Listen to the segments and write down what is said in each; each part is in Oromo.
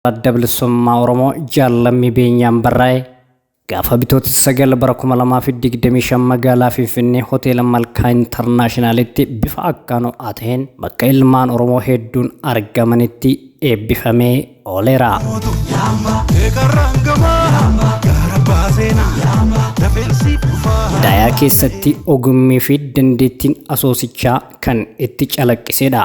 Adda Bilisummaa Oromoo Jaal Lammii Beenyaan barraa'e gaafa bitootessa 9 bara 2025 magaalaa Finfinnee hoteela Malkaa Intarnaashinaalitti bifa akkaan ho'aa ta'een bakka ilmaan Oromoo hedduun argamanitti eebbifamee ooleera. Daayaa keessatti ogummii fi dandeettiin asoosichaa kan itti calaqqisedha.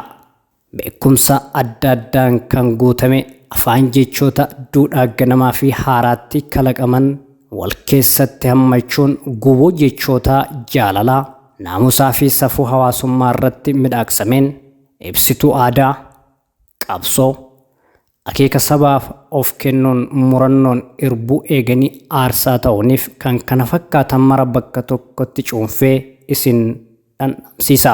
Beekumsa adda addaan kan guutame afaan jechoota duudhaa ganamaa fi haaraatti kalaqaman wal keessatti hammachuun guboo jechootaa jaalalaa, naamusaa fi safuu hawaasummaa irratti midhaagsameen ibsituu aadaa, qabsoo, akeeka sabaaf of kennuun murannoon irbuu eeganii aarsaa ta'uuniif kan kana fakkaatan mara bakka tokkotti cuunfee isin dhandhamsiisa.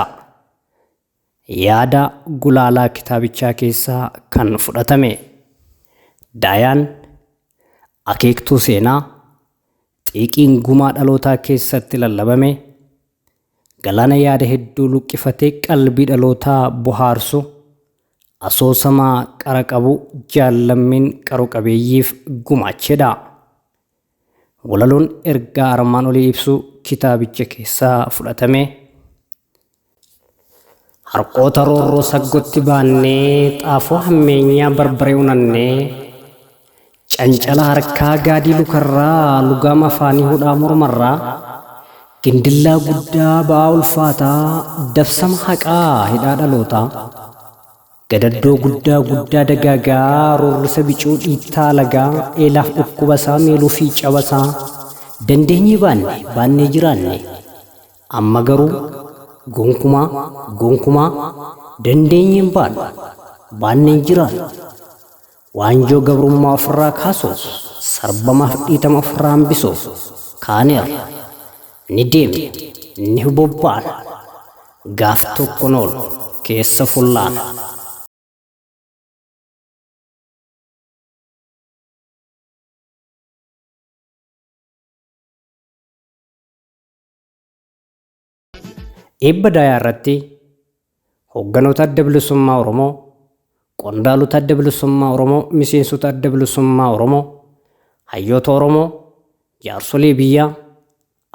Yaada gulaalaa kitaabichaa keessaa kan fudhatame. Daayaan akeektuu seenaa, xiiqiin gumaa dhalootaa keessatti lallabame, galaana yaada hedduu luqqifatee qalbii dhalootaa bohaarsu, asoosama qara qabu Jaal Lammiin qaru qabeeyyiif gumaachedha. Walaloon ergaa armaan olii ibsu kitaabicha keessaa fudhatame. Harqoota roorroo saggotti baannee, xaafoo hammeenyaa barbaree unannee, cancala harkaa gaadii lukarraa, lugaama afaanii hudhaa mormarraa, gindillaa guddaa ba'aa ulfaataa, dabsama haqaa hidhaa dhalootaa, gadaddoo guddaa guddaa dagaagaa, roorrisa bicuu dhiittaa lagaa, eelaaf dhukkubasaa meeluu fi cabasaa, dandeenyee baanne baannee jiraanne, amma garuu gonkumaa gonkumaa dandeenyee hin baannu, baannee hin jiraannu. Waanjoo gabrummaa ofirraa kaasuuf, sarbamaaf dhiitama ofirraa hambisuuf kaaneerra. Ni deemna, ni bobbaana. Gaaf tokko noolu keessa fullaana. Eebba Daayaa irratti hoogganoota Adda Bilisummaa Oromoo, qondaalota Adda Bilisummaa Oromoo, miseensota Adda Bilisummaa Oromoo, hayyoota Oromoo, jaarsolii biyyaa,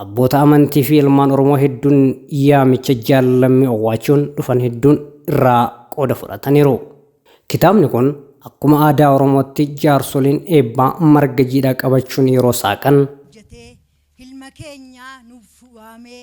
abboota amantii fi ilmaan Oromoo hedduun yaamicha Jaal Lammii owwaachuun dhufan hedduun irraa qooda fudhataniiru. Kitaabni kun akkuma aadaa Oromootti jaarsoliin eebbaa marga jiidhaa qabachuun yeroo saaqan, hojjetee ilma keenyaa nuuf waamee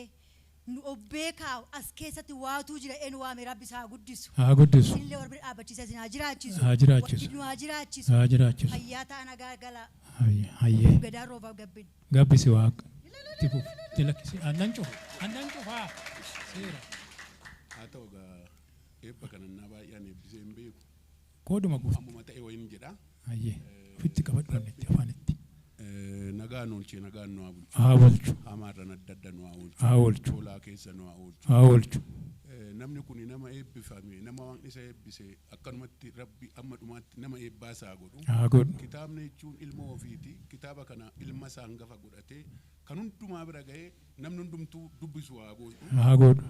nu of beekaa as keessatti waatuu jira enu waame rabbi isaa haa guddisu. Haa guddisu. Isinillee warra bira dhaabbachiisa isin haa jiraachisu. Haa jiraachisu. Nu haa jiraachisu. Haa jiraachisu. Fayyaa ta'a nagaa galaa. Hayyee. Hayyee. Gadaan roobaaf gabbin. Gabbisi waaqa. Itti fufi. Itti lakkisi. Aannan cufa. Aannan cufaa. Seera. Haa ta'u egaa eebba kanannaa baay'ee ani eebbisee hin beeku. Kooduma guutu. Ammuma ta'e wayin jedha. Hayyee. Ofitti qabadhu annitti afaanitti. Nagaan oolchee nagaan nu haa bulchu. Haa bulchu. Hamaarran adda adda nu haa oolchu. Haa oolchu. Tolaa keessa nu haa oolchu. Haa oolchu. Namni kun nama eebbifame, nama waaqni isa eebbise, akkanumatti rabbi amma dhumaatti nama eebbaa isaa godhu. Haa godhu. Kitaabni jechuun ilma ofiiti. Kitaaba kana ilma isaa hangafa godhatee kan hundumaa bira ga'ee namni hundumtuu dubbisu haa godhu. Haa godhu.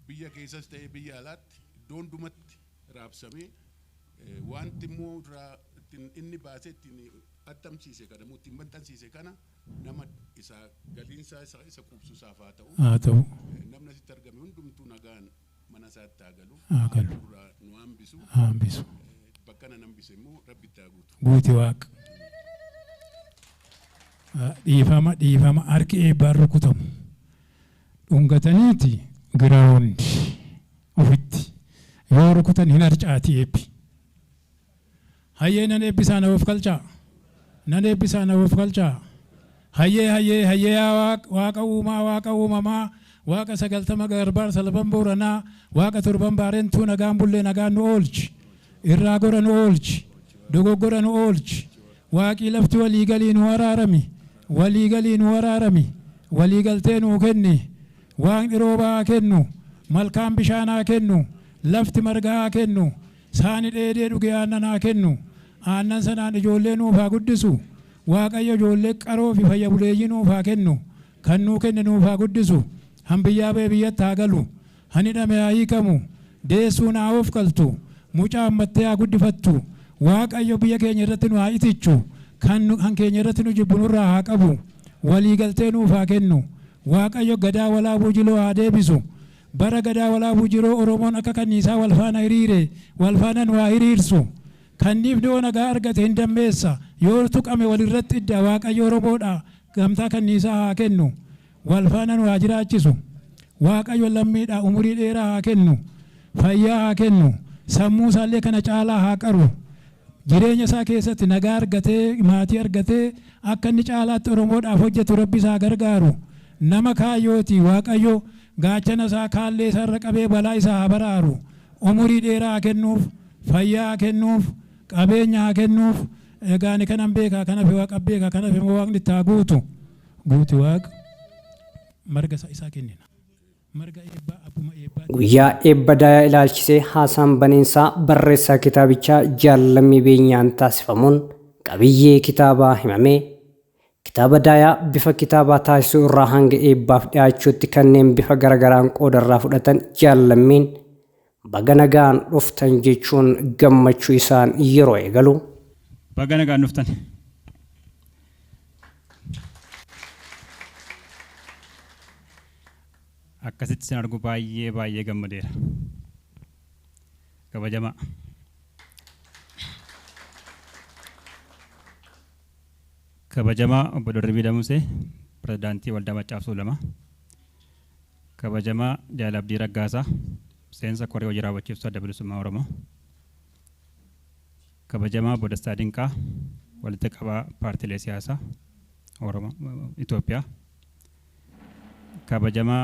Biyya keessas ta'ee biyya alaatti iddoo hundumatti raabsamee wanti immoo irraa ittiin inni baasee ittiin attamsiise kana immoo ittiin maxxansiise kana nama isa galiinsaa isa isa quubsu isaaf haa ta'u. Haa ta'u. Namni asitti argame hundumtuu nagaan mana isaatti haa galu. Haa galu. Duraa nu hambisu. Haa hambisu. Bakka nan hambise immoo rabbi itti haa guutu. Guuti waaqa. Dhiifama dhiifama harki eebbaan rukutamu. Dhungataniiti giraawundi ofitti yoo rukutan hin harcaati eebbi. Hayyee nan eebbisaa na of galchaa. Nan eebbisaa na of galchaa. Hayyee hayyee hayyee yaa waaqa uumaa waaqa uumamaa waaqa sagaltama garbaar salban booranaa waaqa torban baarentuu nagaan bullee nagaan nu oolchi. Irraa gora nu oolchi. Dogoggora nu oolchi. Waaqii lafti walii galii nu araarami. Walii galii nu araarami. Walii galtee nuu kenni. Waaqni rooba haa kennu. Malkaan bishaan haa kennu. Lafti marga haa kennu. Saani dheedee dhuge aannan haa kennu. Aannan sanaan ijoollee nuuf haa guddisu. Waaqayyo ijoollee qaroo fi fayya buleeyyii nuuf haa kennu. Kan nuu kenne nuuf haa guddisu. Han biyyaa ba'e biyyatti haa galu. Han hidhame haa hiikamu. Deessuun haa oofkaltu. Mucaa hammattee haa guddifattu. Waaqayyo biyya keenya irratti nu haa itichu. Kan keenya irratti nu jibbu nurraa haa qabu. Waliigaltee nuuf haa kennu. Waaqayyo gadaa walaabuu jiloo haa deebisu. Bara gadaa walaabuu jiloo Oromoon akka kanniisaa wal faana hiriire wal faana nu haa hiriirsu. Kanniifni yoo nagaa argate hin dammeessa. Yoo tuqame walirratti idda. Waaqayyo Oromoodha. Gamtaa kanniisaa haa kennu. Wal faana nu haa jiraachisu. Waaqayyo lammiidha umurii dheeraa haa kennu. Fayyaa haa kennu. Sammuu isaallee kana caalaa haa qaru. Jireenya isaa keessatti nagaa argatee maatii argatee akka inni caalaatti Oromoodhaaf hojjetu Rabbi isaa gargaaru. Nama kaayyooti Waaqayyo gaachana isaa kaallee isaarra qabee balaa isaa haa baraaru. Umurii dheeraa haa kennuuf, fayyaa haa kennuuf, qabeenya haa kennuuf. Egaa ani kanan beekaa, kanaaf Waaqa beekaa, kanaaf immoo Waaqni itti haa guutu. Guuti Waaqa marga isaa kennina. Marga eebbaa abbuma eebbaa. Guyyaa eebba daayaa ilaalchisee haasaan baneensaa barreessaa kitaabichaa Jaallammii Beenyaan taasifamuun qabiyyee kitaabaa himamee kitaaba daayaa bifa kitaabaa taasisuu irraa hanga eebbaaf dhiyaachuutti kanneen bifa garagaraan qoodarraa fudhatan Jaallammiin baga nagaan dhuftan jechuun gammachuu isaan yeroo eegalu. Baga nagaan dhuftan. Akkasitti isin argu baay'ee baay'ee gammadeera. Kabajamaa. Kabajamaa Obbo Dirribii Damusee, Pirezidaantii Waldaa Maccaa fi Tuulamaa. Kabajamaa Jaal Abdii Raggaasaa, Miseensa Koree Hojii Raawwachiiftuu Adda Bilisummaa Oromoo. Kabajamaa Obbo Dastaa Dinqaa, Walitti Qabaa Paartiilee Siyaasaa Oromoo Itoophiyaa. Kabajamaa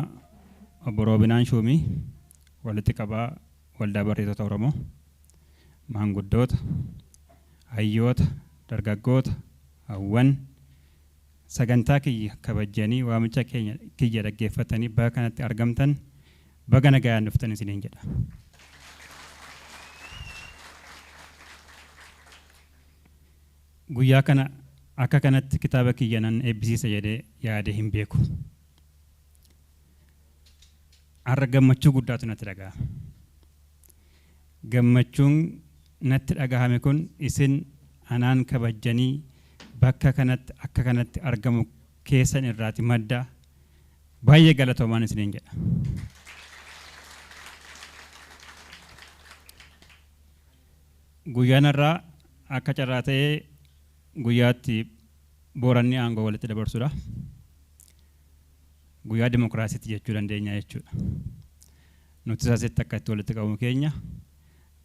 Obbo Roobinaan Shuumii, Walitti Qabaa Waldaa Barreessitoota Oromoo. Maanguddoota, hayyoota, dargaggoota, hawwan sagantaa kiyya kabajanii waamicha keenya kiyya dhaggeeffatanii bakka kanatti argamtan baga nagayaan dhuftan isiniin jedha. Guyyaa kana akka kanatti kitaaba kiyya nan eebbisiisa jedhee yaadee hin beeku. Har'a gammachuu guddaatu natti dhaga'ama. Gammachuun natti dhagahame kun isin anaan kabajanii bakka kanatti akka kanatti argamu keessan irraati madda baay'ee galatoomaan isiniin jedha. Guyyaan har'aa akka carraa ta'ee guyyaatti Booranni aangoo walitti dabarsudha. Guyyaa dimokiraasiitti jechuu dandeenya jechuudha. Nuti asitti akka itti walitti qabamu keenya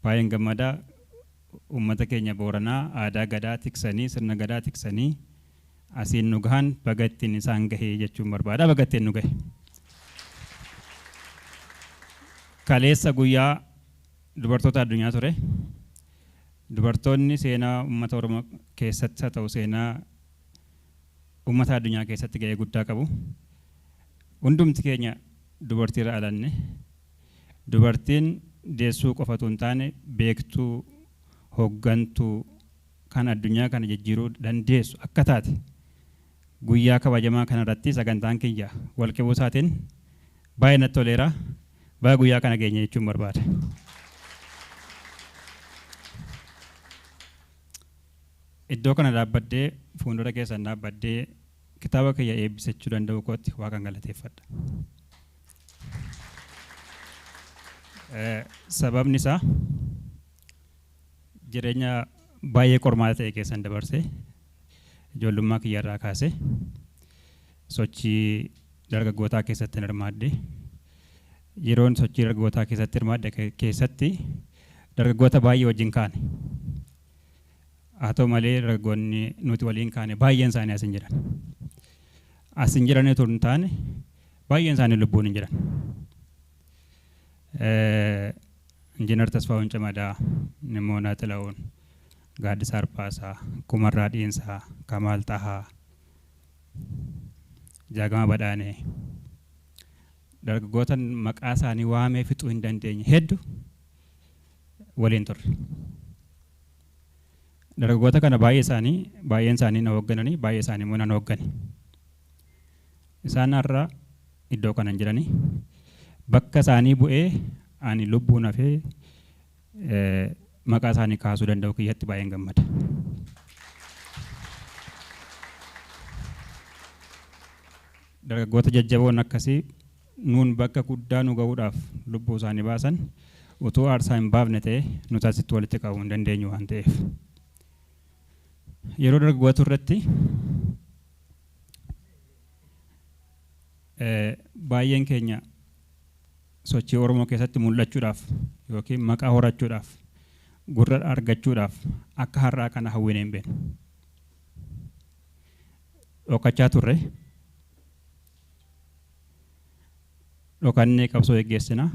baay'een gammadaa. Uummata keenya Booranaa aadaa gadaa tiksanii sirna gadaa tiksanii asiin nu gahan baga ittiin isaan gahee jechuun barbaada, baga ittiin nu gahe. Kaleessa guyyaa dubartoota addunyaa ture. Dubartoonni seenaa uummata Oromoo keessatti haa ta'u seenaa uummata addunyaa keessatti gahee guddaa qabu. Hundumti keenya dubartiirra alanne. Dubartiin deessuu qofatu hin taane beektuu, hoggantuu kan addunyaa kana jijjiiruu dandeessu akka taate guyyaa kabajamaa kanarratti sagantaan kiyya walqibuu isaatiin baay'ee natti toleera. Baay'ee guyyaa kana geenye jechuun barbaada. Iddoo kana dhaabbadhee fuuldura keessan dhaabbadhee kitaaba kiyya eebbisachuu danda'u kootti Waaqan galateeffadha. Sababni isaa jireenya baay'ee qormaata ta'e keessan dabarsee ijoollummaa kiyyarraa kaasee sochii dargaggootaa keessatti hirmaadhe. Yeroon sochii dargaggootaa keessatti hirmaadhe keessatti dargaggoota baay'ee wajjin kaane. Haa ta'u malee dargaggoonni nuti waliin kaane baay'een isaanii as hin jiran. As hin jiran utuu hin taane baay'een isaanii lubbuun hin jiran. Injiinar Tasfaa'uun Camadaa, Nimoonaa Xilahuun, Gaaddisaa Arfaasaa, Kumarraa Dhiinsaa, Kamaal Xahaa, Jaagama Badhaanee, dargaggoota maqaa isaanii waamee fixuu hin dandeenye hedduu waliin turre. Dargaggoota kana baay'een isaanii na hooggananii, baay'ee isaanii immoo nan hooggane. Isaan har'a iddoo kana hin jiranii. Bakka isaanii bu'ee ani lubbuun hafee maqaa isaanii kaasuu danda'u kiyyatti baay'een gammada. Dargaggoota jajjaboon akkasii nuun bakka guddaa nu ga'uudhaaf lubbuu isaanii baasan utuu aarsaa hin baafne ta'e nuti asitti walitti qabuu hin dandeenyu waan ta'eef. Yeroo dargaggoota irratti baay'een keenya sochii Oromoo keessatti mul'achuudhaaf yookiin maqaa horachuudhaaf gurra argachuudhaaf akka har'aa kana hawwinee hin beeknu. Dhokachaa turre. Dhokannee qabsoo geggeessina.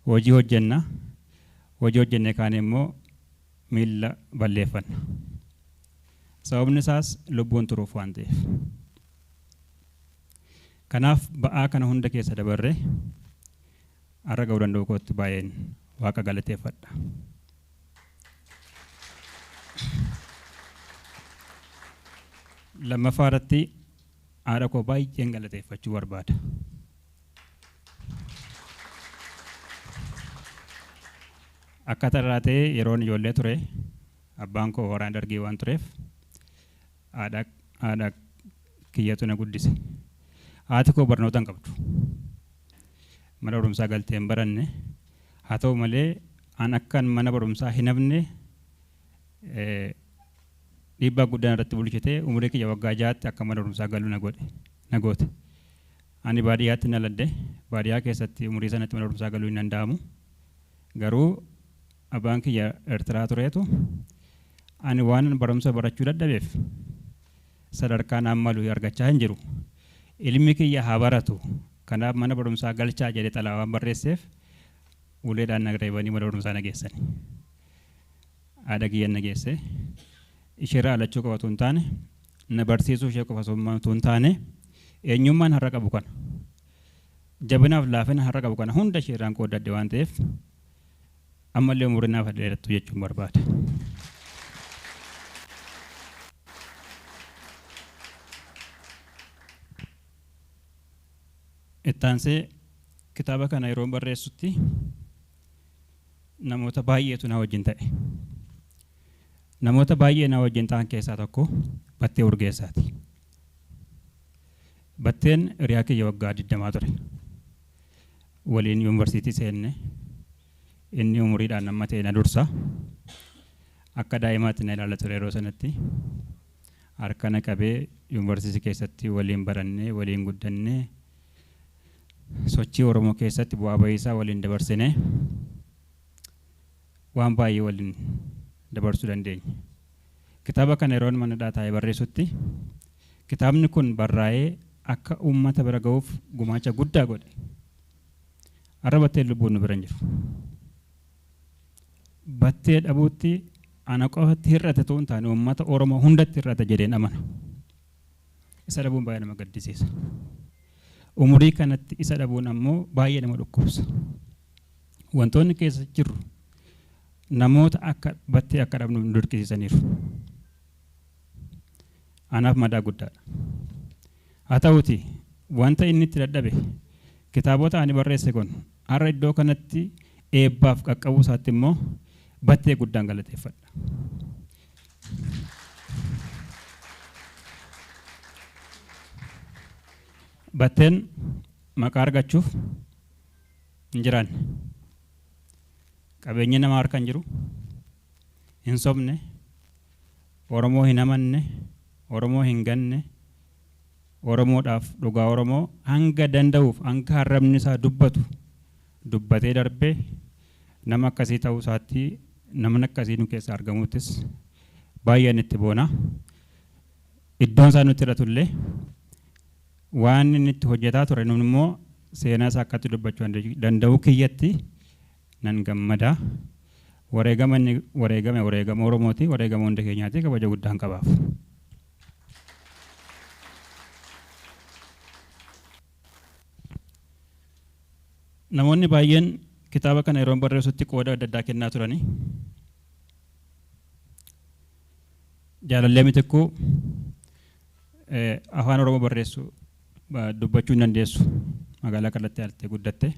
Hojii hojjenna. Hojii hojjennee kaan immoo miilla balleeffanna. Sababni isaas lubbuun turuuf waan ta'eef. Kanaaf ba'aa kana hunda keessa dabarree har'a ga'uu danda'u kootti baay'een Waaqa galateeffadha. Lammaffaa irratti haadha koo baay'een galateeffachuu barbaada. Akka tarraa ta'ee yeroon ijoollee ture abbaan koo waraana dargii waan tureef haadha kiyyatu na guddise. Haati koo barnoota hin qabdu. Mana barumsaa galtee hin baranne. Haa ta'u malee an akkan mana barumsaa hin hafne dhiibbaa guddaan irratti bulchitee umurii kiyya waggaa 6tti akka mana barumsaa galu na goote. Ani baadiyyaatti na ladde. Baadiyyaa keessatti umurii sanatti mana barumsaa galuu hin danda'amu. Garuu abbaan kiyya Eertiraa tureetu ani waan barumsa barachuu dadhabeef sadarkaa naan malu argachaa hin jiru. Ilmi kiyya haa baratu. Kanaaf mana barumsaa galchaa jedhee xalayaa waan barreesseef uleedhaan na reebanii mana barumsaa na geessani. Haadha kiyya na geesse. Isheerraa alachuu qofa osoo hin taane na barsiisuu ishee qofa osoo hin taane eenyummaan har'a qabu kana jabinaaf laafina har'a qabu kana hunda isheerraan qooddadde waan ta'eef ammallee umurii naaf dheerattu jechuun barbaada. Ittaansee kitaaba kana yeroo barreessutti namoota baay'eetu na wajjin ta'e. Namoota baay'ee na wajjin ta'an keessaa tokko Battee Urgeessaati. Batteen hiriyaa kiyya waggaa 20 ture. Waliin yuunivarsiitii seenne inni umuriidhaan nama ta'e na dursa. Akka daa'imaatti na ilaala ture yeroo sanatti. Harka na qabee yuunivarsiitii keessatti waliin barannee waliin guddannee sochii Oromoo keessatti bu'aa ba'iisaa waliin dabarsinee waan baay'ee waliin dabarsuu dandeenye. Kitaaba kana yeroon mana taa'ee barreessutti kitaabni kun barraa'ee akka uummata bira ga'uuf gumaacha guddaa godhe. Har'a Batteen lubbuun nu bira hin jiru. Battee dhabuutti ana qofatti hir'ate otoo hin taane uummata Oromoo hundatti hir'ate jedheen amana. Isa dhabuun baay'ee nama gaddisiisa. Umurii kanatti isa dhabuun ammoo baay'ee nama dhukkubsa. Wantoonni keessa jirru namoota akka Battee akka dhabnu nu dirqisiisaniiru. Anaaf madaa guddaadha. Haa ta'uuti wanta inni itti dadhabe kitaabota ani barreesse kun har'a iddoo kanatti eebbaaf qaqqabuu isaatti immoo Battee guddaan galateeffadha. Batteen maqaa argachuuf hin jiraanne. Qabeenyi nama harka hin jiru. Hin sobne. Oromoo hin amanne. Oromoo hin ganne. Oromoodhaaf dhugaa Oromoo hanga danda'uuf hanga arrabni isaa dubbatu dubbatee darbee nama akkasii ta'uu isaatti namni akkasii nu keessa argamuttis baay'een itti boona. Iddoon isaa nutti hir'atullee waan inni itti hojjetaa ture nun immoo seenaa isaa akkatti dubbachuu danda'uu kiyyatti nan gammada. Wareegama inni wareegame wareegama Oromooti, wareegama hunda keenyaati, kabaja guddaan qabaaf. Namoonni baay'een kitaaba kana yeroo barreessutti qooda adda addaa kennaa turani. Jaalallee Mitikkuu afaan Oromoo barreessu dubbachuu hin dandeessu. Magaalaa kanatti dhalattee guddatte.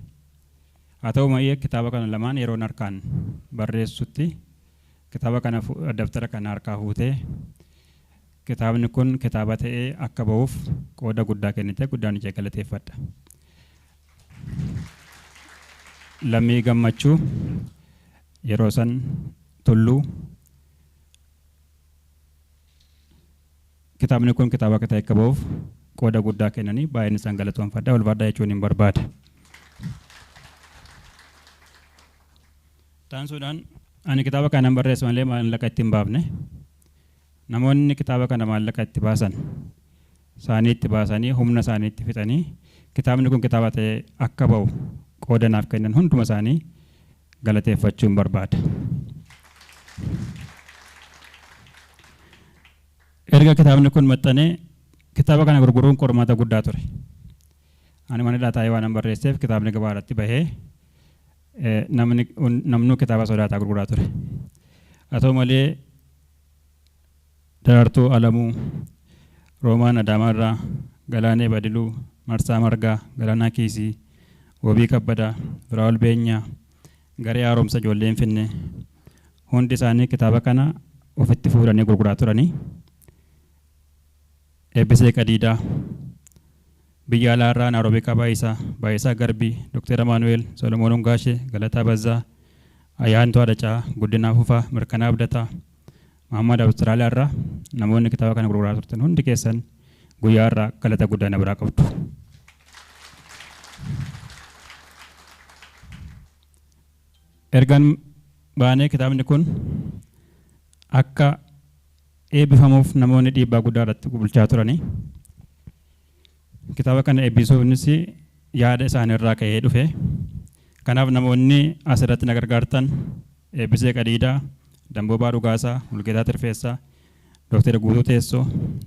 Haa ta'u malee kitaaba kana lamaan yeroon harkaan barreessutti Kitaaba kana dabtara kana harkaa fuutee kitaabni kun kitaaba ta'ee akka ba'uuf qooda guddaa kennite guddaan ishee galateeffadha. Lammii Gammachuu yeroo san Tulluu kitaabni kun kitaaba akka ta'e akka ba'uuf qooda guddaa kennanii baay'een isaan galatoomfadha. Ulfaadhaa jechuun hin barbaada. Taansuudhaan ani kitaaba kana barreessu malee maallaqa itti hin baafne. Namoonni kitaaba kana maallaqa itti baasan isaanii itti baasanii humna isaanii itti fixanii kitaabni kun kitaaba ta'ee akka ba'u qooda naaf kennan hunduma isaanii galateeffachuun barbaada. Erga kitaabni kun maxxanee kitaaba kana gurguruun qormaata guddaa ture. Ani mana hidhaa taa'ee waan barreesseef kitaabni gabaa irratti bahee namnu kitaaba sodaataa gurguraa ture. Haa ta'u malee Daraartuu Alamuu, Roomaan Adaamaarraa, Galaanee Badiluu, Marsaa Margaa, Galaanaa Kiisii, Wabii Kabbadaa, Firaa'ol Beenyaa, Garee Haaromsa Ijoollee Finfinnee hundi isaanii kitaaba kana ofitti fuudhanii gurguraa turanii. Eebbisee Qadiidaa, biyya alaarraa Naaroobii Baayisaa, Baayisaa Garbii, Dr. Amaanu'eel, Solomoon Ungaashee, Galataa Bazzaa, Ayyaantuu Adacaa, Guddinaa Fufaa, Mirkanaa Abdataa, Mahammad Awustiraaliyaa irraa namoonni kitaaba kana gurguraa turtan hundi keessan guyyaa irraa galata guddaa na biraa qabdu. Ergan baanee kitaabni kun akka eebbifamuuf namoonni dhiibbaa guddaa irratti bulchaa turanii. Kitaaba kana eebbisuunis yaada isaaniirraa ka'ee dhufe. Kanaaf namoonni asirratti na gargaartan Eebbisee Qadiidaa, Damboobaa Dhugaasaa, Mulgeetaa Tirfeessaa, Dr. Guutuu Teessoo,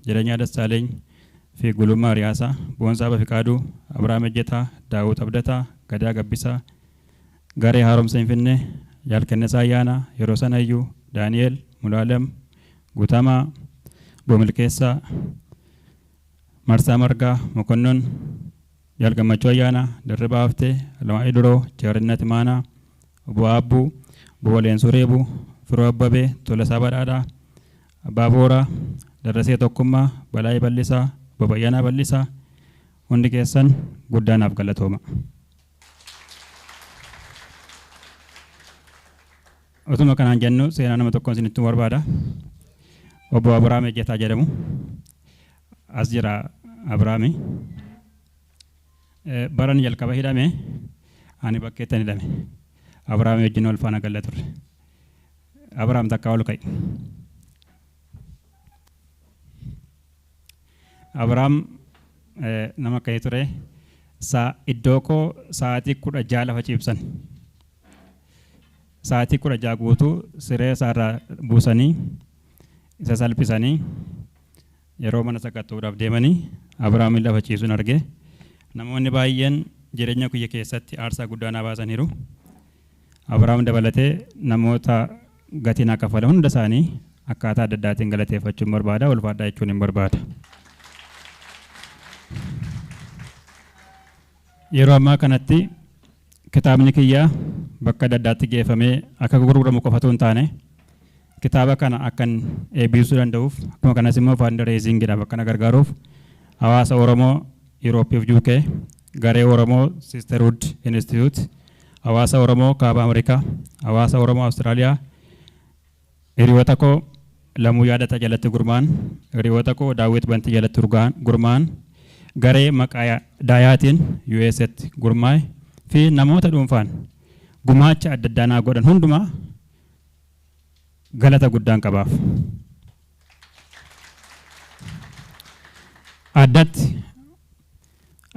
Jireenyaa Dassaaleeny fi Gulummaa Riyaasaa, Boonsaa Bafiqaaduu, Abrahaam Ejjetaa, Daawut Abdataa, Gadaa Gabbisaa, Garee Haaromsa Finfinnee, Jaalkennesaa Ayyaanaa, Yeroo Sanayyuu, Daani'el, Mulaalem, Guutamaa, Boomilkeessaa, Marsaa Margaa, Mokonnon, Jaal Gammachuu Ayyaanaa, Dirribaa Haftee, Alamaayyoo Duroo, Cheerinnat Imaanaa, Obbo Aabbuu, Obbo Waleensuu Reebuu, Firoo Abbabee, Tolasaa Badhaadhaa, Abbaa Booraa, Darrasee Tokkummaa, Balaayee Bal'isaa, Obbo Bayyanaa Bal'isaa, hundi keessan guddaa naaf galatooma. Otuma kanaan jennu seenaa nama tokkoon isinitti barbaada. Obbo Abiraam Ejjetaa jedhamu. As jira Abiraami. Baran jalqaba hidhame ani bakkeettan hidhame. Abiraam wajjin wal faana galla turre. Abiraam takkaa ol ka'i. Abiraam nama akkasii ture. Iddoo koo sa'aatii 16 lafa ciibsan. Sa'aatii 16 guutuu siree isaarraa buusanii isa salphisanii yeroo mana sakatta'uudhaaf deemanii Abiraamin lafa ciisuun arge. Namoonni baay'een jireenya kiyya keessatti aarsaa guddaa naa baasaniiru. Abiraam dabalatee namoota gatii naa kaffalan hunda isaanii akkaataa adda addaatiin galateeffachuun barbaada, ulfaadhaa jechuun hin barbaada. Yeroo ammaa kanatti kitaabni kiyya bakka adda addaatti geeffamee akka gurguramu qofatu hin taane kitaaba kana akkan eebbisuu danda'uuf akkuma kanas immoo fundraisingidhaaf akka na gargaaruuf hawaasa Oromoo Yuurooppii fi UK, garee Oromoo Sisterhood Institute, hawaasa Oromoo Kaaba Ameerikaa, hawaasa Oromoo Awustiraaliyaa, hiriyoota koo Lamuu Yaadata jalatti gurmaa'an, hiriyoota koo Daawwit Bantii jalatti gurmaa'an, garee maqaa Daayaatiin USAtti gurmaa'e fi namoota dhuunfaan gumaacha adda addaa naa godhan hundumaa galata guddaan qabaaf.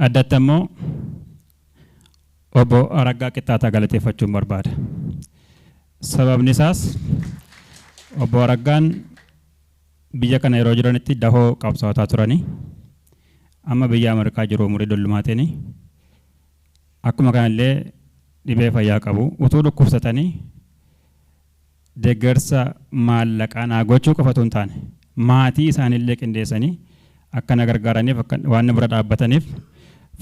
Addatti ammoo Obbo Araggaa Qixxaataa galateeffachuun barbaada. Sababni isaas Obbo Araggaan biyya kana yeroo jiranitti dahoo qabsaawotaa turanii amma biyya Ameerikaa jiru umurii dullumaatiin akkuma kanallee dhibee fayyaa qabu utuu dhukkubsatanii deeggarsa maallaqaa naa gochuu qofatu hin taane maatii isaaniillee qindeessanii akka na gargaaraniif akka waan na bira dhaabbataniif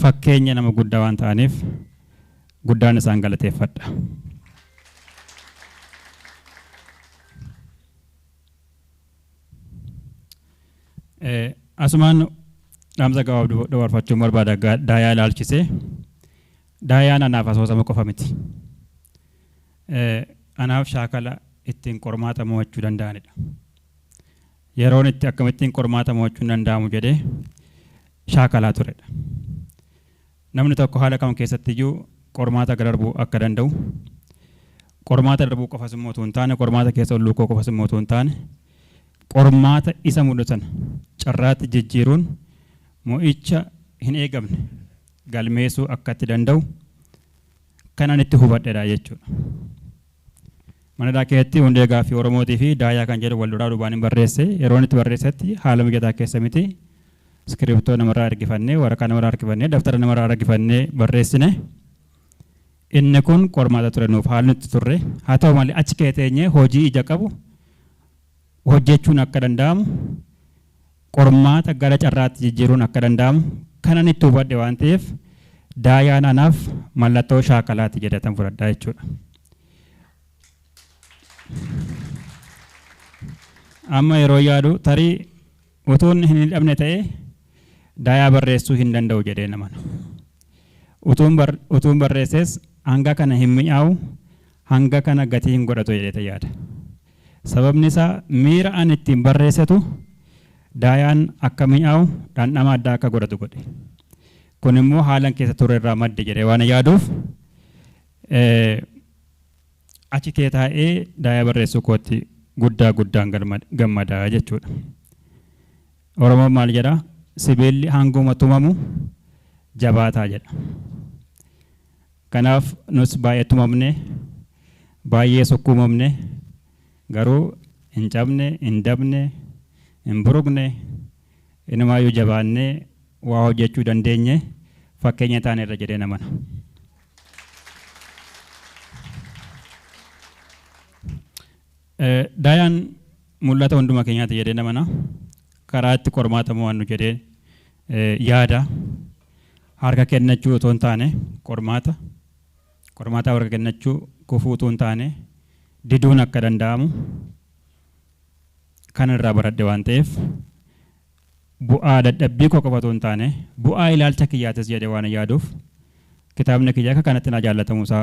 fakkeenya nama guddaa waan ta'aniif guddaan isaan galateeffadha. Asumaan dhaamsa gabaabduu dabarfachuun barbaada daayaa ilaalchisee. Daayaan anaaf asoosama qofa miti. Anaaf shaakala ittiin qormaata mo'achuu danda'anidha. Yeroon itti akkamittiin qormaata mo'achuun danda'amu jedhee shaakalaa turedha. Namni tokko haala kam keessattiyyuu qormaata darbuu akka danda'u, qormaata darbuu qofas immoo otoo hin taane, qormaata keessa ol lukkuu qofas immoo otoo hin taane, qormaata isa mudatan carraatti jijjiiruun mo'icha hin eegamne galmeessuu akka itti danda'u kanan itti hubadhedha jechuudha. Mana hidhaa keessatti hundee gaaffii Oromootii fi daayaa kan jedhu wal duraa duubaan hin barreesse. Yeroon itti barreessetti haala mijataa keessa miti. Iskiriptoo namarraa ergifannee, waraqaa namarraa ergifannee, daftara namarraa ergifannee barreessine. Inni kun qormaata ture nuuf haalli nutti turre. Haa ta'u malee achi kee teenyee hojii ija qabu hojjechuun akka danda'amu, qormaata gara carraatti jijjiiruun akka danda'amu kanan itti hubadhe waan ta'eef daayaan anaaf mallattoo shaakalaati jedhatan fudhadhaa jechuudha. Amma yeroo yaadu tarii utuun hin hidhamne ta'ee daayaa barreessuu hin danda'u jedhee namana. Utuun barreesses hanga kana hin mi'aawu, hanga kana gatii hin godhatu jedhee yaada. Sababni isaa miira ani ittiin barreessetu daayaan akka mi'aawu dhandhama addaa akka godhatu godhe. Kun immoo haalan keessa ture irraa madde jedhee waan yaaduuf achi kee taa'ee daayaa barreessuu kootti guddaa guddaan gammadaa jechuudha. Oromoon maal jedhaa? Sibiilli hanguma tumamu jabaataa jedha. Kanaaf nus baay'ee tumamne, baay'ee sukkuumamne, garuu hin cabne, hin dabne, hin buruqne, inumaayyuu jabaannee waa hojjechuu dandeenye fakkeenya taanerra jedhee namana. Daayaan mul'ata hunduma keenyaati jedhee namana. Karaa itti qormaata mo'annu jedhee yaada. Harka kennachuu otoo hin taane qormaata. Qormaata harka kennachuu kufuu otoo hin taane diduun akka danda'amu kan irraa baradhe waan ta'eef bu'aa dadhabbii koo qofa otoo hin taane bu'aa ilaalcha kiyyaatis jedhee waan yaaduuf kitaabni kiyya akka kanatti na jaallatamuu isaa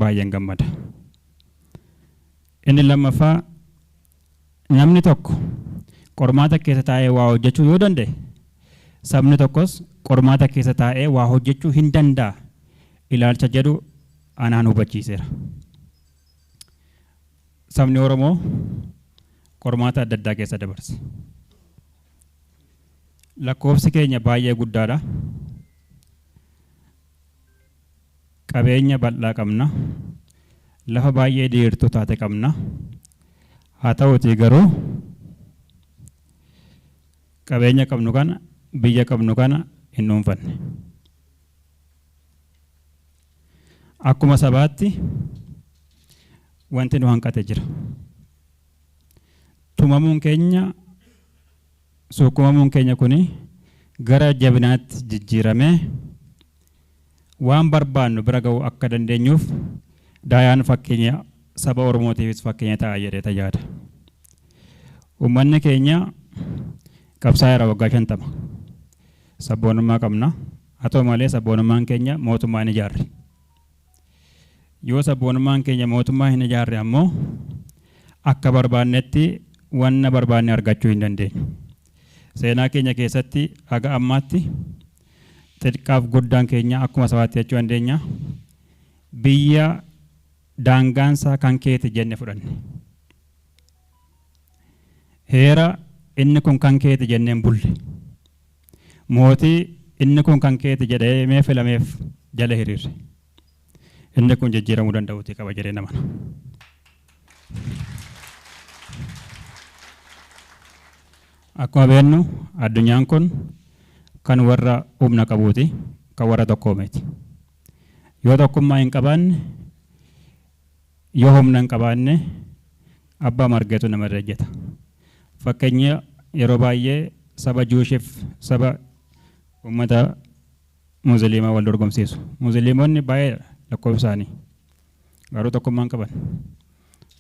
baay'een gammada. Inni lammaffaa namni tokko qormaata keessa taa'ee waa hojjechuu yoo danda'e sabni tokkos qormaata keessa taa'ee waa hojjechuu hin danda'a ilaalcha jedhu anaan hubachiiseera. Sabni Oromoo qormaata adda addaa keessa dabarse. Lakkoofsi keenya baay'ee guddaadha. Qabeenya bal'aa qabna. Lafa baay'ee diriirtuu taate qabna. Haa ta'uutii garuu qabeenya qabnu kana biyya qabnu kana hin dhuunfanne. Akkuma sabaatti wanti nu hanqate jira. Tumamuun keenya sukkumamuun keenya kuni gara jabinaatti jijjiiramee waan barbaannu bira ga'uu akka dandeenyuuf daayaan fakkeenya saba Oromootiifis fakkeenya ta'a jedhee yaada. Uummanni keenya qabsaa'eera waggaa 50. Sabboonummaa qabna. Haa ta'u malee sabboonummaan keenya mootummaa hin ijaarre. Yoo sabboonummaan keenya mootummaa hin ijaarre ammoo akka barbaannetti wanna barbaanne argachuu hin dandeenyu. Seenaa keenya keessatti haga ammaatti xiqqaaf guddaan keenya akkuma sabaatti jechuu dandeenya. Biyya daangaansaa kan keeti jenne fudhanne. Heera inni kun kan keeti jenneen bulle. Mootii inni kun kan keeti jedhee mee filameef jala hiriirre. Inni kun jijjiiramuu danda'uutii qaba jedhee namana. Akkuma beeknu addunyaan kun kan warra humna qabuuti, kan warra tokkoomeeti. Yoo tokkummaa hin qabaanne, yoo humna hin qabaanne abbaa margeetu nama irra ejjeta. Fakkeenya yeroo baay'ee saba Juushiif saba uummata Musliimaa wal dorgomsiisu. Musliimonni baay'ee lakkoofsa isaanii garuu tokkummaa hin qaban.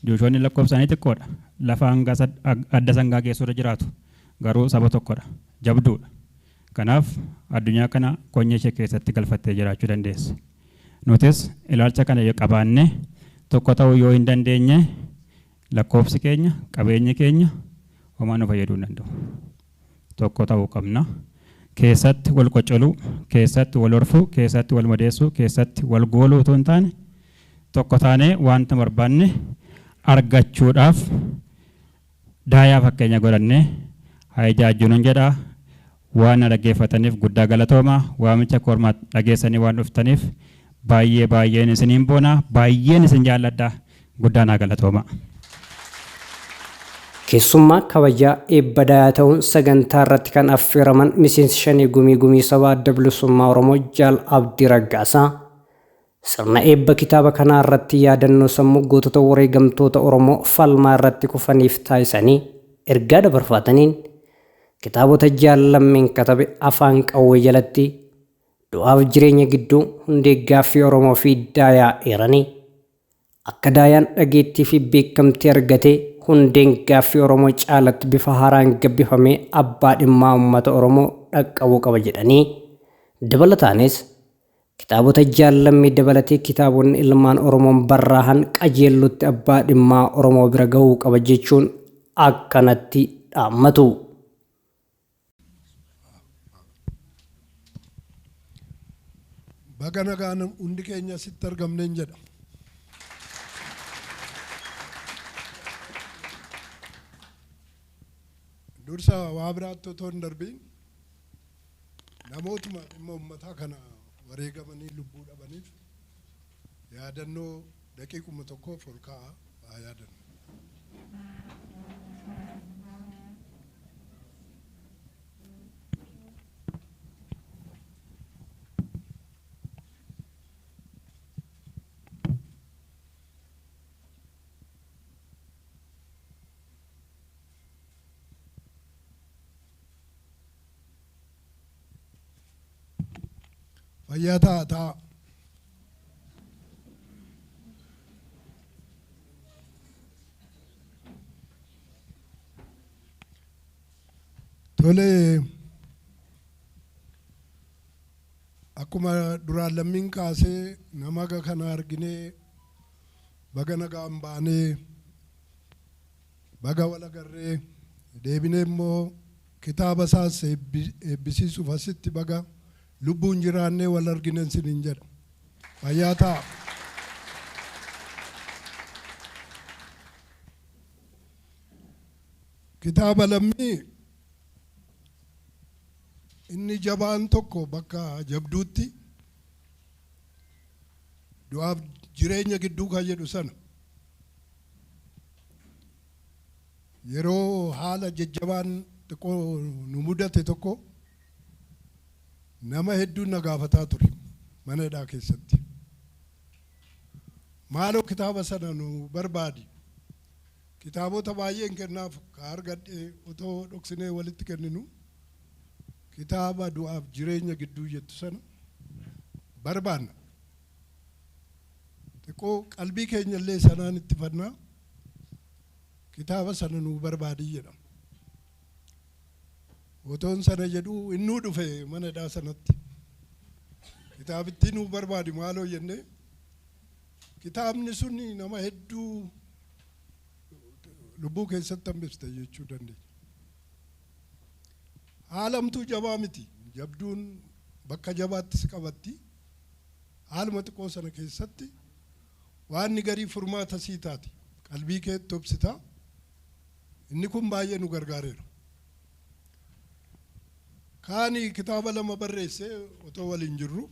Juushoonni lakkoofsa isaanii xiqqoodha. Lafa hanga adda sangaa geessu irra jiraatu. Garuu saba tokkodha. Jabduudha. Kanaaf addunyaa kana konyee ishee keessatti galfattee jiraachuu dandeesse. Nutis ilaalcha kana yoo qabaanne tokko ta'uu yoo hin dandeenye lakkoofsi keenya qabeenyi keenya homaa nu fayyaduu hin danda'u. Tokko ta'uu qabna. Keessatti wal qocoluu, keessatti wal horfuu, keessatti wal madeessuu, keessatti wal gooluu otoo hin taane tokko taanee wanta barbaanne argachuudhaaf daayaa fakkeenya godhannee haa ijaajjuun jedha. Waan na dhaggeeffataniif guddaa galatooma. Waamicha kormaa dhageessanii waan dhuftaniif baay'ee baay'een isiniin boona, baay'een isin jaalladha. Guddaa naa galatooma. Keessummaa kabajaa eebba daayaa ta'uun sagantaa irratti kan affeeraman miseensi shanee gumii gumii sabaa Adda Bilisummaa Oromoo Jaal Abdii Raggaasaa sirna eebba kitaaba kanaa irratti yaadannoo sammuu gootota wareegamtoota Oromoo falmaa irratti kufaniif taasisanii ergaa dabarfataniin kitaabota jaallammeen katabe afaan qawwee jalatti du'aaf jireenya gidduu hundee gaaffii Oromoo fi daayaa eeranii akka daayaan dhageettii fi beekamtii argatee hundeen gaaffii Oromoo caalatti bifa haaraan gabbifamee abbaa dhimmaa uummata Oromoo dhaqqabuu qaba jedhanii dabalataanis kitaabota jaallammii dabalatee kitaabonni ilmaan Oromoon barraahan qajeellotti abbaa dhimmaa Oromoo bira gahuu qaba jechuun akkanatti dhaammatu. Baga nagaan hundi keenya asitti argamneen jedha. Dursa waa biraatti otoo hin darbiin namootuma dhimma uummataa kana wareegamanii lubbuu dhabaniif yaadannoo daqiiquma tokkoof ol kaa'aa haa yaadannu. Fayyaa ta'a ta'a. Tole akkuma duraan lammiin kaasee nama haga kana arginee baga nagaan baanee baga wal agarree deebinee immoo kitaaba isaas eebbisiisuuf asitti baga lubbuun jiraannee wal argineen siniin jedha. Fayyaa ta'a. Kitaaba lammii inni jabaan tokko bakka jabduutti du'aaf jireenya gidduu kan jedhu sana yeroo haala jajjabaan xiqqoo nu mudate tokko nama hedduun na gaafataa ture mana hidhaa keessatti. Maaloo kitaaba sana nu barbaadi. Kitaabota baay'een kennaaf ka argadhe otoo dhoksinee walitti kenninu kitaaba du'aaf jireenya gidduu jettu sana barbaanna. Xiqqoo qalbii keenya illee sanaan itti fannaa kitaaba sana nu barbaadi jedhama. Otoon sana jedhu innuu dhufe mana hidhaa sanatti. Kitaabittii nu barbaadi maaloo jennee kitaabni sun nama hedduu lubbuu keessatti hambiste jechuu dandeenya. Haalamtuu jabaa miti. Jabduun bakka jabaatti si qabatti. Haaluma xiqqoo sana keessatti waan garii furmaata sii taati. Qalbii keetti obsita. Inni kun baay'ee nu gargaareera. Kaani kitaaba lama barreessee otoo waliin jirru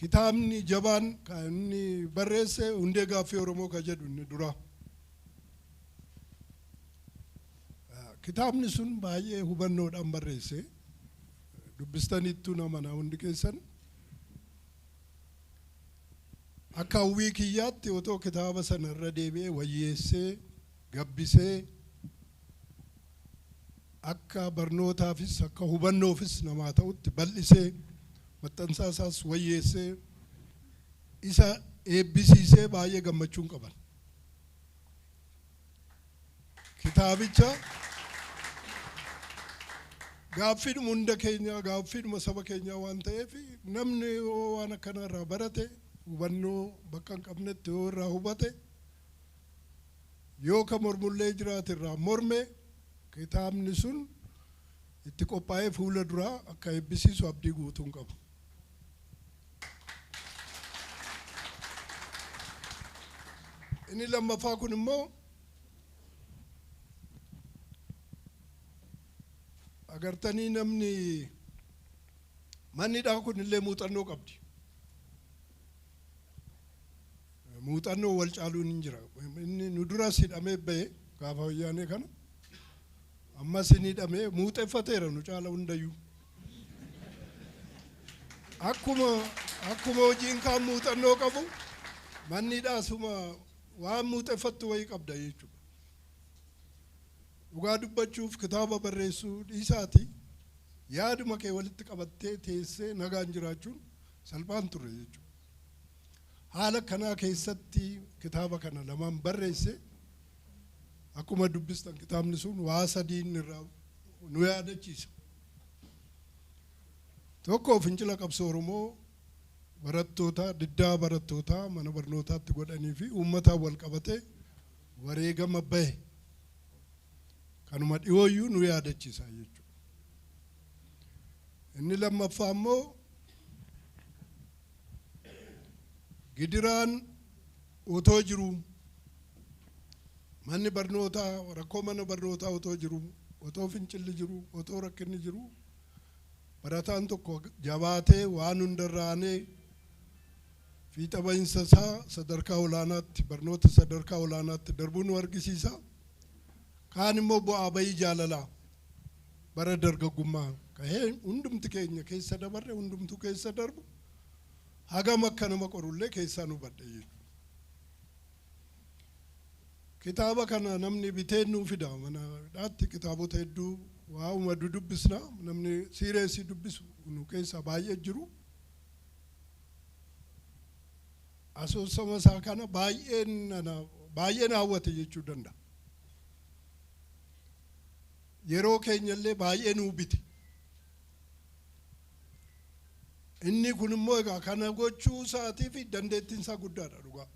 kitaabni jabaan kan inni barreesse hundee gaaffii Oromoo kan jedhu inni dura. Kitaabni sun baay'ee hubannoodhaan barreesse. Dubbistaniittuu nama na hundi keessan. Akka hawwii kiyyaatti otoo kitaaba sana irra deebi'ee wayyeessee gabbisee akka barnootaafis akka hubannoofis namaa ta'utti bal'isee maxxansaa isaas wayyeessee isa eebbisiisee baay'ee gammachuun qaban. Kitaabicha gaaffiidhuma hunda keenyaa gaaffiidhuma saba keenyaa waan ta'eef namni yoo waan akkanaa irraa barate hubannoo bakka hin qabnetti yoo irraa hubate yoo ka mormullee jiraate irraa morme kitaabni sun itti qophaa'ee fuula duraa akka eebbisiisu abdii guutuun qabu. Inni lammaffaa kun immoo agartanii namni manni hidhaa kun illee muuxannoo qabdi. Muuxannoo wal caaluun hin jira. Inni nu duras hidhamee bahe gaafa wayyaanee kana ammas inni hidhamee muuxeffateera nu caala hundayyuu. Akkuma hojiin kaan muuxannoo qabu manni hidhaasuma waan muuxeffattu wayii qabda jechuudha. Dhugaa dubbachuuf kitaaba barreessuu dhiisaati yaaduma kee walitti qabattee teessee nagaan jiraachuun salphaan turre jechuudha. Haala kanaa keessatti kitaaba kana lamaan barreesse akkuma dubbistan kitaabni sun waa sadiin irraa nu yaadachiisa. Tokko fincila qabsoo Oromoo barattoota diddaa barattootaa mana barnootaatti godhanii fi uummataan wal qabatee wareegama bahe kanuma dhiyooyyuu nu yaadachiisa jechuudha. Inni lammaffaa immoo gidiraan otoo jiru manni barnootaa rakkoo mana barnootaa otoo jiru otoo fincilli jiru otoo rakkinni jiru barataan tokko jabaatee waan hundarraanee fiixa bahinsa isaa sadarkaa olaanaatti barnoota sadarkaa olaanaatti darbuu nu argisiisa. Kaan immoo bu'aa bayii jaalalaa bara dargaggummaa kahee hundumti keenya keessa dabarre hundumtuu keessa darbu hagam akka nama qorullee keessaa nu badhe jechuudha. Kitaaba kana namni bitee nuu fida mana hidhaatti kitaabota hedduu waa'uma dudubbisna namni siireesii dubbisu nu keessaa baay'ee jiru. Asoosama isaa kana baay'een hawwate jechuu danda'a. Yeroo keenyallee baay'ee nuu bite. Inni kun immoo egaa kana gochuu isaatii fi dandeettiin isaa guddaadha dhugaa.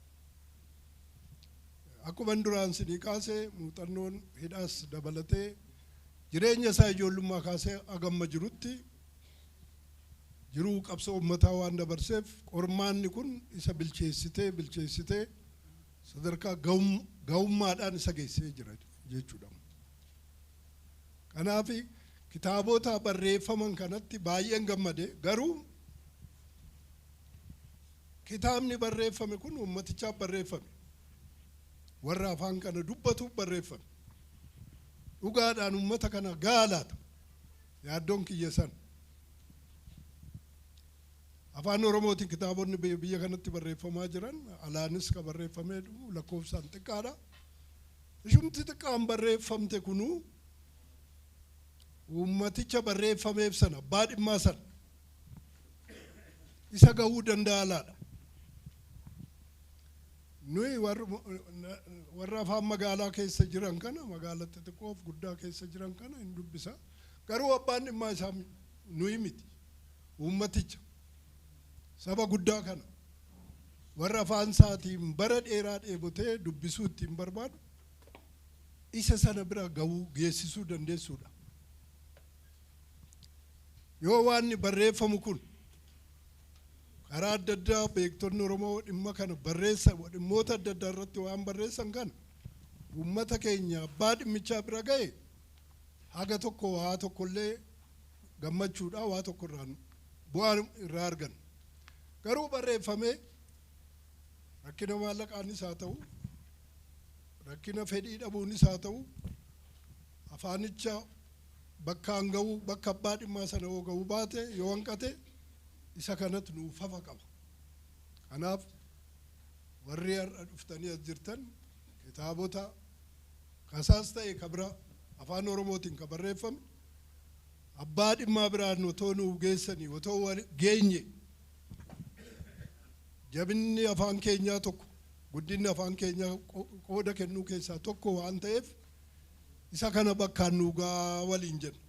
Akkuma duraan sinii kaasee muuxannoon hidhaas dabalatee jireenya isaa ijoollummaa kaasee hagamma jirutti jiruu qabsoo uummataa waan dabarseef qormaanni kun isa bilcheessitee sadarkaa ga'ummaadhaan isa geessee jira jechuudha. Kanaaf kitaabota barreeffaman kanatti baay'een gammade garuu kitaabni barreeffame kun uummatichaaf barreeffame. Warra afaan kana dubbatuuf barreeffame. Dhugaadhaan uummata kana gaalaata. Yaaddoon kiyya san. Afaan Oromootiin kitaabonni biyya kanatti barreeffamaa jiran alaanis ka barreeffamee dhufu lakkoofsaan xiqqaadha. Ishumti xiqqaan barreeffamte kunuu uummaticha barreeffameef sana abbaa dhimmaa sana isa gahuu danda'a laadha. Nuyi warra afaan magaalaa keessa jiran kana magaalaa xixiqqoof guddaa keessa jiran kana hin dubbisa. Garuu abbaan dhimmaa isaa nuyi miti. Uummaticha saba guddaa kana warra afaan isaatiin bara dheeraa dheebotee dubbisuu ittiin barbaadu isa sana bira gahuu geessisuu dandeessuudha. Yoo waan barreeffamu kun karaa adda addaa beektonni Oromoo dhimma kana barreessan dhimmoota adda addaa irratti waan barreessan kana uummata keenya abbaa dhimmichaa bira ga'e haga tokko waa tokkollee gammachuudha waa tokko irraa bu'aa irraa argan. Garuu barreeffamee rakkina maallaqaanis haa ta'u rakkina fedhii dhabuunis haa ta'u afaanicha bakkaan ga'uu bakka abbaa dhimmaa sana yoo ga'uu baate yoo hanqate isa kanatti nuuf hafa qaba. Kanaaf warri har'a dhuftanii as jirtan kitaabota kasaas ta'e ka bira afaan Oromootiin ka barreeffame abbaa dhimmaa biraan otoo nuuf geessanii otoo geenye jabinni afaan keenyaa tokko guddinni afaan keenyaa qooda kennuu keessaa tokko waan ta'eef Isa kana bakkaan nuu gahaa waliin jenna.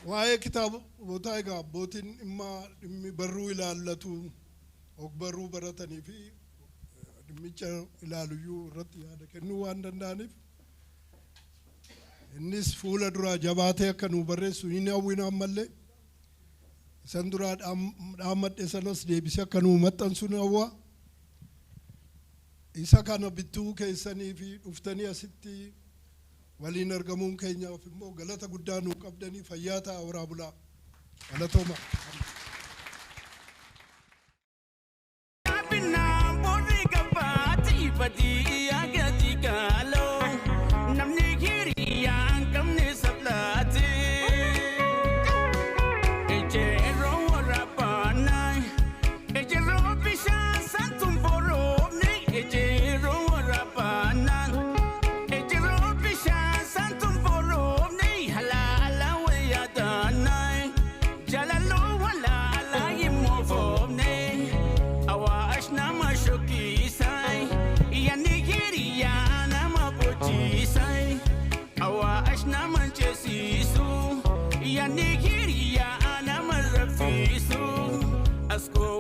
Waa'ee kitaabotaa egaa abbootiin dhimma dhimmi barruu ilaallatu og-barruu baratanii fi dhimmicha ilaaluyyuu irratti yaada kennuu waan danda'aniif innis fuula duraa jabaatee akka nuu barreessu hin hawwinu. Ammallee isan duraa dhaammadhe sanas deebisee akka nuu maxxansu ni hawwa. Isa kana bittuu keessanii fi dhuftanii asitti waliin argamuun keenyaaf immoo galata guddaa nuu qabdanii. Fayyaa ta'a, horaa bulaa, galatooma. Namni hiriyaan qabne sablaati. Ejeroo waraabbanaa, ejeroo bishaan santuun boroomne, ejeroo waraabbanaa, ejeroo bishaan santuun boroomne, halaala wayyaadaanaa, jaalaloo walaalaa hin moofoomne, awaash nama shokkiisaa, yaani hiriyaa nama bochiisaa, awaash nama ceesisu, yaani hiriyaa nama raffisu. Askoo.